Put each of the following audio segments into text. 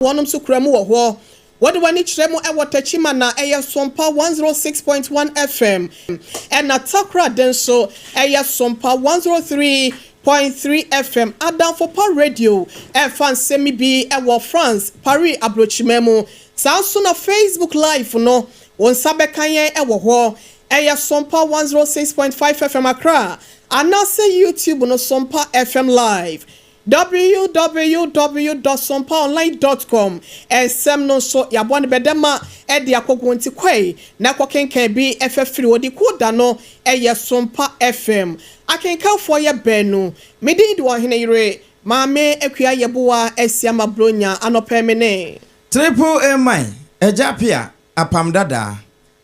Wɔnom nso kura mu wɔ hɔ. Wɔde wɔn ani kyerɛ mu wɔ Techiman na ɛyɛ Sompa 106.1 FM, ɛna Takoradi nso ɛyɛ Sompa 103.3 FM. Adamfo Pa Radio ɛfa nsɛm bi wɔ France, Paris aburokyima mu. Saa nso na Facebook Live no, wɔn nsa bɛka yɛn wɔ hɔ. Ɛyɛ Sompa 106.5 FM Accra, anaasɛ YouTube no, Sompa FM Live, www.sompaonline.com. Ɛnsɛm no nso yɛaboa no bɛdɛma ɛde akɔgo nti kɔe na ɛkɔ bi ɛfɛfiri wɔde kuo da no. Ɛyɛ Sompa FM. Akenkanfoɔ yɛ baanu. Medin de Ɔhene Yere Maame Akua Yɛboa Asiama Bronya. Anɔpɛ me ne Triple A man Agya Pia Apam Dadaa.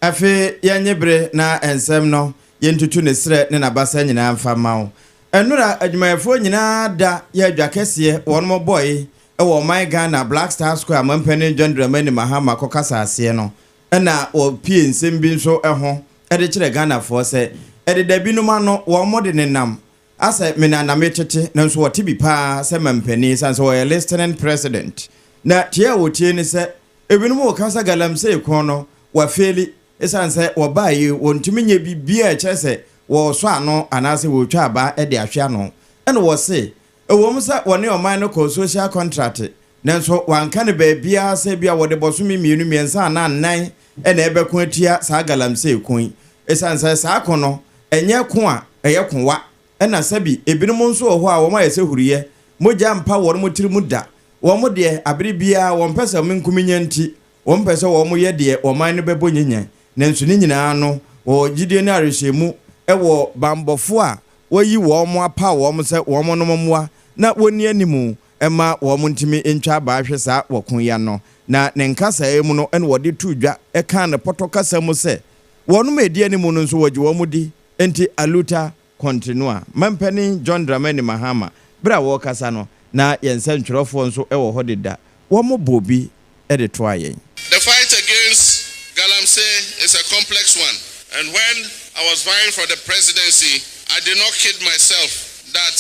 Afei yɛnye bere na nsɛm no yɛntutu ne serɛ ne n'abasa nyinaa mfa ma wo. Ɛnora adwumayɛfoɔ nyinaa da yɛ adwa kɛseɛ wɔn mo bɔe ɛwɔ ɔman Ghana, Black Star Square. Mampanin John Dramani Mahama kɔkasa aseɛ no, ɛna wɔpie nsɛm bi nso ɛho ɛde kyerɛ Ghanafoɔ sɛ ɛdeda binom ano wɔn mo de nenam asɛ menaname tete, nanso wɔte bi paa sɛ mampanin san sɛ wɔyɛ listening president. Na tie a wɔtie ne sɛ ebinom wɔ kasa galamsey ko no wafeeli, ɛsiane sɛ wɔbaa yi wɔntumi nyɛ biribiara a ɛkyerɛ sɛ wɔresɔ ano anaasɛ wɔretwa aba de ahwɛ ano. Ɛna wɔse ɛwɔ mu sɛ wɔne ɔman no kɔ social contract, nanso wanka no baabiara sɛ bi a wɔde bɔsome 2, 3 anaa 4 ɛna ɛbɛko atia saa galamsey ko yi, ɛsiane sɛ saa ko no ɛnyɛ ko a ɛyɛ kowa. Ɛna sɛbi ebinom nso wɔ hɔ a wɔn ayɛ sɛ huruyɛ mogya mpa wɔn mo tiri mu da. Wɔn deɛ, abere biara wɔn pɛ sɛ wɔn nkuminya nti wɔn pɛ sɛ wɔn yɛ deɛ ɔman no bɛbɔ nyinya. Nanso ne nyinaa no, wɔwɔ gyidie ne arehyɛmu ɛwɔ bambɔfo a wɔyi wɔn apa wɔn sɛ wɔn nom mmoa na wɔnni anim ɛma wɔn ntumi ntwa abaa hwɛ saa wɔko ya no. Na ne nkasaeɛ mu no, ɛna wɔde to dwa ɛka ne pɔtɔ kasa mu sɛ wɔn edi anim no nso wɔgye wɔn di, nti a luta continua. Mampanin John Dramani Mahama, bere a wɔrekasa no, na yɛn nsɛntwerɛfoɔ nso wɔ hɔ deda wɔn bɔ bi de toa yɛn. The fight against Galamsey is a complex one. And when I was vying for the presidency, I did not kid myself that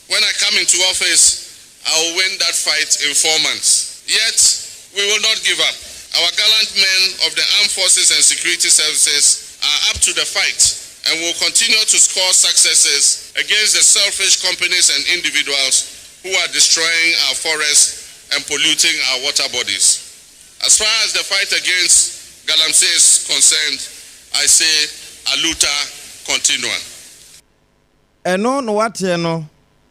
when I come into office, I will win that fight in 4 months. Yet, we will not give up. Our gallant men of the armed forces and security services are up to the fight and will continue to score successes against the selfish companies and individuals who are destroying our forests and polluting our water bodies. As far as the fight against Galamsey is concerned, I say a luta continua. Ɛno na wateɛ no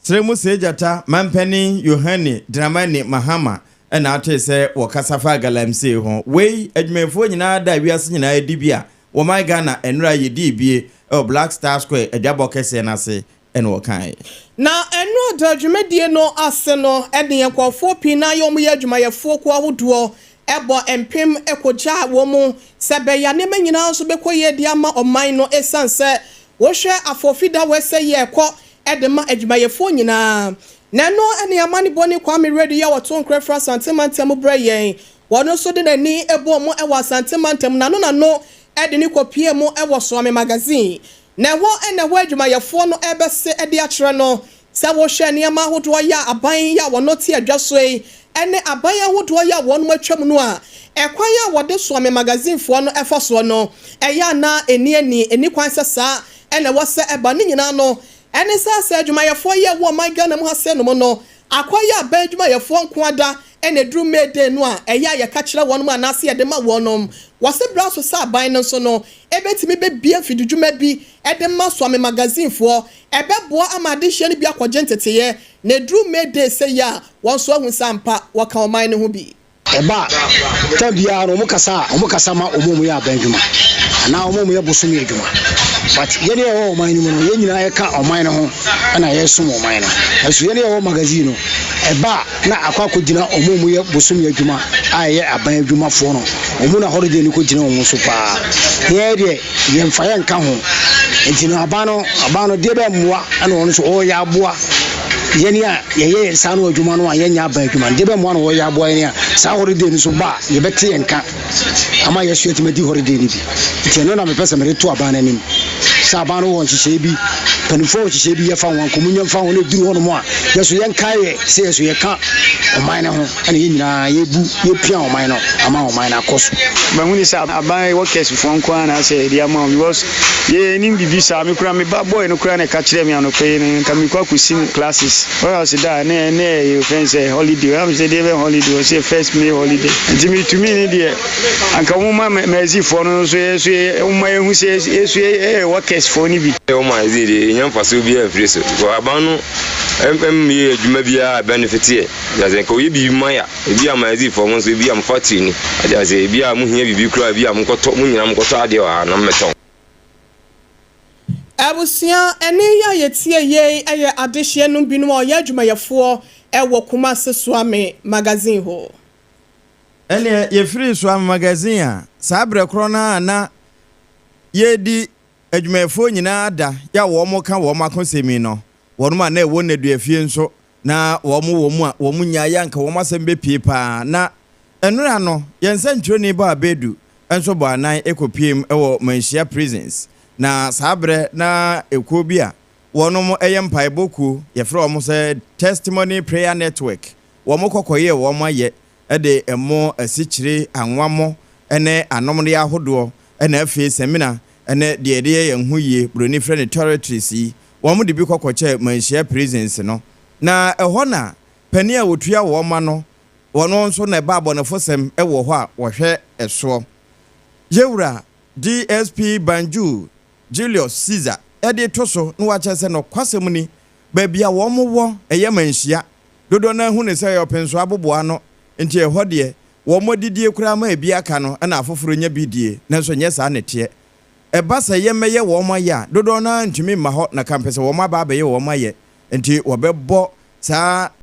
srɛ mu sɛ gyata. Mampanin Yohane Dramani Mahama ɛna ate sɛ wɔkasa fa galamsey ho. Wei adwumayɛfoɔ nyinaa da wiase nyinaa di bi a wɔman Ghana ɛnora yɛdii bie ɛwɔ Black Star Square adwabɔ kɛseɛ no ase ɛna wɔkaeɛ. Na ɛno da dwumadie no ase no, ɛde nkurɔfoɔ pii na yɛ wɔn yɛ adwumayɛfoɔ kuo ahodoɔ ɛbɔ mpem ɛkɔgya wɔn mu sɛ bɛyɛ nneɛma nyinaa nso bɛkɔ yie de ama ɔman no, ɛsiane sɛ wɔhwɛ afɔfida wɔsɛ yɛ ɛkɔ ɛde ma adwumayɛfoɔ nyinaa. Na ɛno ɛne amanebɔ ne Kwame Radio yɛ wɔto nkorɛfra Asante mantam brɛ yɛn. Wɔn nso de n'ani ɛbɔ mu ɛwɔ Asante mantam n'ano n'ano ɛde ne kɔpie mu ɛwɔ Suame Magazine, na ɛhɔ ɛna ɛhɔ adwumayɛfoɔ no ɛbɛse ɛde akyerɛ no sɛ wɔhwɛ nneɛma ahodoɔ yɛ aban yɛ a wɔn te adwa so yi, ɛne aban ahodoɔ yɛ a wɔn atwam no a, ɛkwan a wɔde Suame Magazinefoɔ no ɛfa soɔ no, ɛyɛ ana eni ani eni kwan sɛ saa ɛna ɛwɔ sɛ ɛba ne nyinaa no. Ɛne sɛ adwumayɛfoɔ yɛ wɔ ɔman Ghana mu ha sɛ nom no akɔyɛ aban adwumayɛfoɔ nko ada, ɛna eduru May Day no a, ɛyɛ a yɛka kyerɛ wɔn mu anaasɛ yɛde ma wɔn nom. Wɔsi bra so sɛ aban no nso no ebetumi bebie mfididwuma bi ɛde ma Suame Magazinefoɔ, ɛbɛboa ama adehyɛ no bi akɔgye nteteyɛ, na eduru May Day sɛ yɛ a, wɔn nso ahu sɛ ampa wɔka ɔman no ho bi. Ɛba a biara no, ɔmo kasa a, ɔmo kasa ma ɔmo a ɔmo yɛ aban adwuma anaa ɔmo a ɔmo yɛ bosome adwuma, but yɛn a yɛwɔ ɔman no mu no, yɛn nyinaa yɛka ɔman no ho ɛna yɛsom ɔman no. Ɛso yɛn a yɛwɔ magazine no, ɛba a na akɔ akɔgyina ɔmo a ɔmo yɛ bosome adwuma a ɛyɛ aban adwumafoɔ no, ɔmo na holiday no kɔgyina ɔmo so paa. Yɛn deɛ, yɛmfa yɛn nka ho. Nti no aban no deɛ bɛ mmoa ɛna ɔno nso ɔyɛ aboa yɛn a yɛyɛ yɛn saa no adwuma no a yɛnyɛ aban adwuma no. Deɛ bɛ mmoa na wɔyɛ aboa yɛn a saa holiday no so ba a, yɛbɛte yɛn ka ama yɛso yɛtumi adi holiday no bi. Nti ɛno na mepɛ sɛ mede to aban no anim. Sɛ aban no wɔ nhyehyɛe bi, mpanimfoɔ wɔ nhyehyɛe bi yɛfa ho a, nkɔmmɔ nya mfa ho na ɛduru hɔnom a, yɛn nso yɛnkae yɛ sɛ yɛn nso yɛka ɔman no ho ɛna yɛn nyinaa yɛbu yɛpia ɔman no ama ɔman no akɔ so. Mahu ne sɛ aban workers foɔ nko ara na asɛ yɛde ama wɔn because yɛn nim bibi saa. Me koraa me ba boy no koraa na ɛka kyerɛɛ me anɔpa yi no, nka mekɔ akɔsi classes ɔyɛ ɔse da ne ɛnɛ ɛyɛ fɛn sɛ holiday. Ɔyɛ sɛ deɛ bɛn holiday? Ɔse 1st May holiday. Nti metumi ne deɛ anka wɔn ma mɛzifoɔ no nso yɛ so yɛ wɔn ma yɛhu sɛ yɛ so yɛ workers foɔ no bi. Wɔn a yɛdze deɛ yɛnya mfasoɔ biara mfiri so because aban no mmyɛ adwuma biara a benefit yɛ. Ase nka ɔyɛ biribi ma yɛ a, ebi a mɛzifoɔ mo nso, ebi a mo factory ni ade ase, ebi a mo hia biribi koraa, ebi a mo nkɔtɔ, mo nyinaa mo nkɔtɔ adeɛ wɔ ha na mo mɛtɔn. Abusua, ɛne yɛ a yɛtie yei yɛ adehyeɛ no binom a ɔyɛ adwumayɛfoɔ ɛwɔ Kumase Suame Magazine hɔ. Ɛneɛ yɛfiri Suame Magazine a, saa berɛ korɔ no a na yɛdi adwumayɛfoɔ nyinaa da yɛ a wɔn ka wɔn akosɛm yi no, wɔn a na ɛwɔ nnaduafie nso na wɔn wɔ mu a wɔn nyaa yɛ anka wɔn asɛm bɛpie paa. Na nnora no, yɛn nsɛntwerɛni ba abɛdu nso bɔ anan kɔpiem wɔ Manhyia Prisons, na saa berɛ na ekuo bi a wɔn yɛ mpaebɔ kuo, yɛfrɛ wɔn sɛ Testimony Prayer Network, wɔn kɔkɔyɛ wɔn ayɛ de ɛmo, asikyire, anwammo ne anomdeɛ ahodoɔ, ɛna afei samina ne deɛ yɛde yɛ yɛn ho yie, buroni frɛ no toiletries yi, wɔn de bi kɔkɔkyɛ Manhyia Prisons no. Na ɛhɔ na panin a wɔtua wɔn ma no, wɔn nso na ɛba abɔnefosɛm wɔ hɔ a wɔhwɛ ɛsoɔ, yɛwura DSP Banju Julius Caesar ɛde to so na wakyerɛ sɛ nɔkwasɛm ni, baabi a wɔn wɔ ɛyɛ Manhyia, dodoɔ no ahu ne sɛ ɛyɛ Ɔpenso aboboa no, nti ɛhɔ deɛ wɔn adidie koraa ma ebi aka no ɛna afoforɔ nya bi die, nanso nyɛ saa ne teɛ. Ɛba sɛ yɛmmɛyɛ wɔn ayɛ a, dodoɔ no ara ntumi mma hɔ na kampɛ sɛ wɔn aba abɛyɛ wɔn ayɛ, nti wɔbɛbɔ saa.